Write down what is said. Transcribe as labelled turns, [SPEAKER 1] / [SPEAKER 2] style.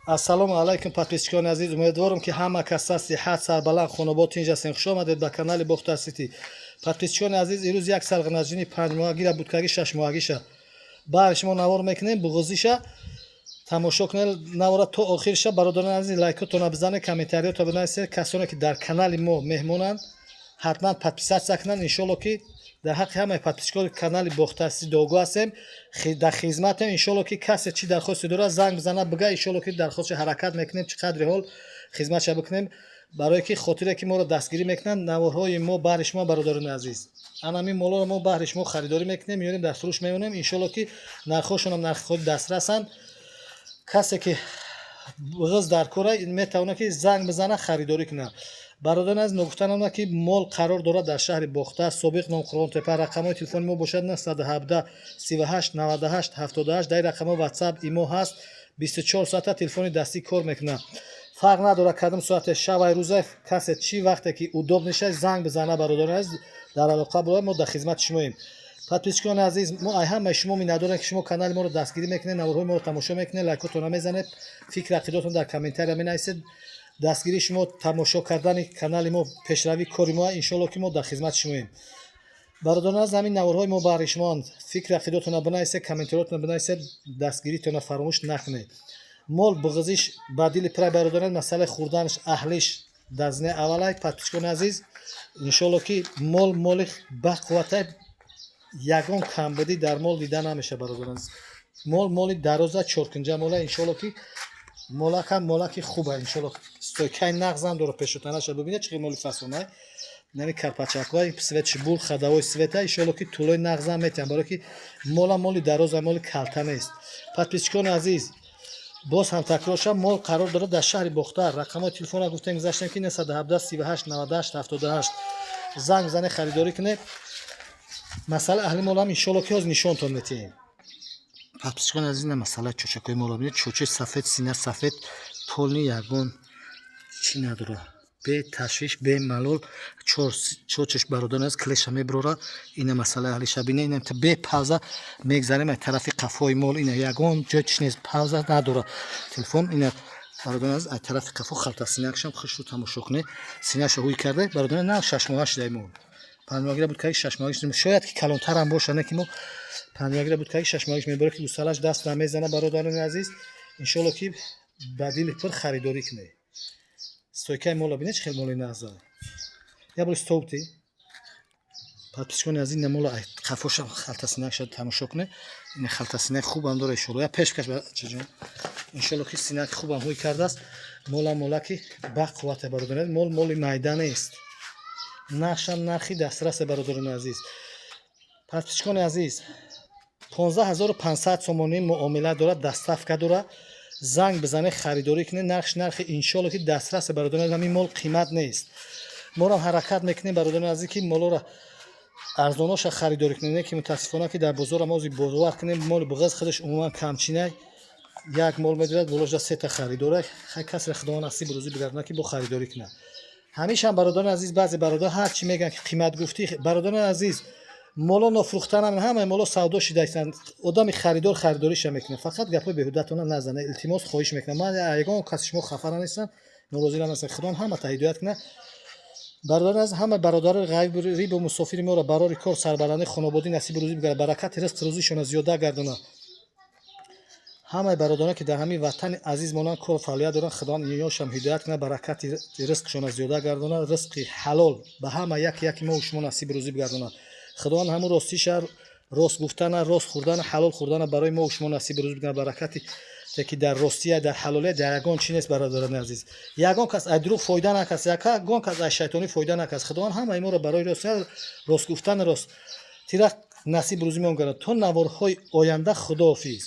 [SPEAKER 1] Ассалому алайкум, подписчикони азиз. Умедворам, ки ҳама каса сиҳат, сарбаланд, хонобод, тинҷ ҳастем. Хуш омадед ба канали Бохтар Сити. Подписчикони азиз, ирӯз як сарғанаҷини 5-моҳагира, будкаги 6-моҳагиша баъд шумо навор мекунем, буғузиша тамошо кунед, навора то охирша. Бародарони азиз, лайкотона бизанед, комментариёто бинависед. Касоне ки дар канали мо меҳмонанд, ҳатман подписаться кунанд. Иншолло, ки дар ҳаққи ҳамаи подписчикони канали Бохтар Сити дуогӯ ҳастем, дар хизматем. Иншолло, ки касе чӣ дархосте дорад, занг бизанад, бига. Иншолло, ки дархостша ҳаракат мекунем, чӣ қадри ҳол хизматша бикунем, барое ки хотире ки моро дастгирӣ мекунанд. Наворҳои мо баҳри шумо, бародарони азиз. Анамин молоро мо баҳри шумо харидорӣ мекунем, меёрем, дар фурӯш меонем. Иншолло, ки нархҳошонам нархи худ дастрасанд. Касе ки ғыз дар кора, метавонад, ки занг бизанад, харидорӣ кунад. Бародарон азиз, ногуфта намонад, ки мол қарор дорад дар шаҳри Бохтар, собиқ ном Қурғонтепа. Рақамҳои телефони мо бошад 917 38 98 78. Дар ин рақамҳо Ватсап, Имо ҳаст. 24 соата телефони дастӣ кор мекунад. Фарқ надорад кадом соате, шабай, рӯза, касе чӣ вақте ки удобно шад, занг бизана. Бародарон азиз, дар алоқа бояд, мо дар хизмати шумоем. Подписчикони азиз, мо ай ҳамаи шумо миннатдорем, ки шумо канали моро дастгирӣ мекунед, наворҳои моро тамошо мекунед, лайкотона мезанед, фикр ақидотон дар комментария менависед. Дастгирии шумо, тамошо кардани канали мо, пешравии кори мо. Иншолло, ки мо дар хизмати шумоем. Бародарон аз ҳамин наворҳои мо баҳри шумоанд. Фикри ақидотона бинависед, комментариётона бинависед, дастгиритона фаромӯш накунед. Мол буғизиш ба дили пирай, бародарон. Масъалаи хӯрданаш, аҳлиш дар зинаи аввалай. Подписчикони азиз, иншолло, ки мол моли бақувватай, ягон камбудӣ дар мол дида намешавад. Бародарон, мол моли дароза, чоркунҷа мола. Иншолло, ки молакам молаки хуба. Иншолло, стойкаи нағзам дора. Пешотанаша бибинед, чӣ моли фасонай, нами карпачакҳои светши бур, ходовой света. Иншолло, ки тӯлои нағзам метиҳам, барое ки мола моли дароза, моли калта нест. Подписчикони азиз, боз ҳам такрор шавам, мол қарор дорад дар шаҳри Бохтар. Рақамҳои телефонро гуфтем, гузаштем, ки 917 38 98 78. Занг бизанед, харидорӣ кунед. Масъала аҳли молам, иншолло, ки ҳозир нишонтон метиҳем. Подписчикони азиз, на масъалаи чочакҳои мола бинед. Чочаи сафед, сина сафед, полный, ягон чӣ надорад, беташвиш, бемалол. Чочаш, бародарон азиз, клеша мебирора. Ина масъалаи аҳлиша бинед. Ина бе пауза мегзарем аз тарафи қафои мол. Ина ягон ҷой чиш нест, пауза надорад телефон. Ина, бародарон азиз, аз тарафи қафо халта синакшам хушрӯ тамошо кунед. Синаша ҳуй карда, бародарон, на 6-моҳа шудаи мол. 5-моҳагира буд, каги 6-моҳагиш, шояд ки калонтарам боша, не ки мо 5-моҳагира буд, каги 6-моҳагиш мебарад, ки гусалаш даст намезана. Бародарони азиз, иншолло, ки ба дили пур харидорӣ кунед. Стойкаи мола бинед, чӣ хел моли нағза. Я бори стовти. Подписчикони азиз, ина мола қафошам халта синакша тамошо кунед. Ина халта синаки хубам дора, иншолло. Я пеш каш, бачаҷон. Иншолло, ки синаки хубам ҳуй кардааст. Мола молаки бақуввате, бародарон. Мол моли майда нест, нархшам нархи дастрасе. Бародарони азиз, подписчикони азиз, 15 500 сомонӣ муомила дорад, доставка дорад. Занг бизанед, харидорӣ кунед. Нархш нархи, иншолло, ки дастрасе. Бародарони, ҳамин мол қимат нест. Морам ҳаракат мекунем, бародарони азиз, ки молоро арзоноша харидорӣ кунем, не ки мутаассифона, ки дар бозорам ҳозир бовар кунем, моли буғаз худаш умуман камчинай. Як мол медорад, болошда сета харидора. Хай, касре Худо насиб рӯзӣ бигардонад, ки бо харидорӣ кунад. Ҳамешам, бародарони азиз, баъзе бародар ҳар чӣ мегӯянд, ки қимат гуфтӣ. Бародарони азиз, моло нофурӯхтанам, ҳамаи моло савдо шидаистанд. Одами харидор харидориша мекунад. Фақат гапҳои беҳудатона назанед, илтимос, хоҳиш мекунам. Ман ягон каси шумо хафа нестам, норозӣ нестам. Худо ҳамата ҳидоят кунад. Бародарон аз ҳама бародарои ғарибу мусофири моро барори кор, сарбаландӣ, хонободӣ насиби рӯзӣ бигардад, баракати ризқи рӯзишона зиёда гардонад. Ҳамаи бародарон, ки дар ҳамин ватани азиз монанд, кор фаъолият доранд, Худованд инёшам ҳидоят кунад, баракати ризқшона зиёда гардонад, ризқи ҳалол ба ҳама яке яки мо шумо насиби рӯзӣ бигардонад. Худованд ҳамун ростиша, рост гуфтана, рост хӯрдана, ҳалол хӯрдана барои мо шумо насиби рӯзӣ бигардонад. Баракати ки дар ростия, дар ҳалолия дар ягон чӣ нест. Бародарони азиз, ягон кас аз дурӯғ фоида накард, ягон кас аз шайтонӣ фоида накард. Худованд ҳамаи моро барои рост гуфтан, рост тира насиб рӯзӣ меон гардонад. То наворҳои оянда, худоҳофиз.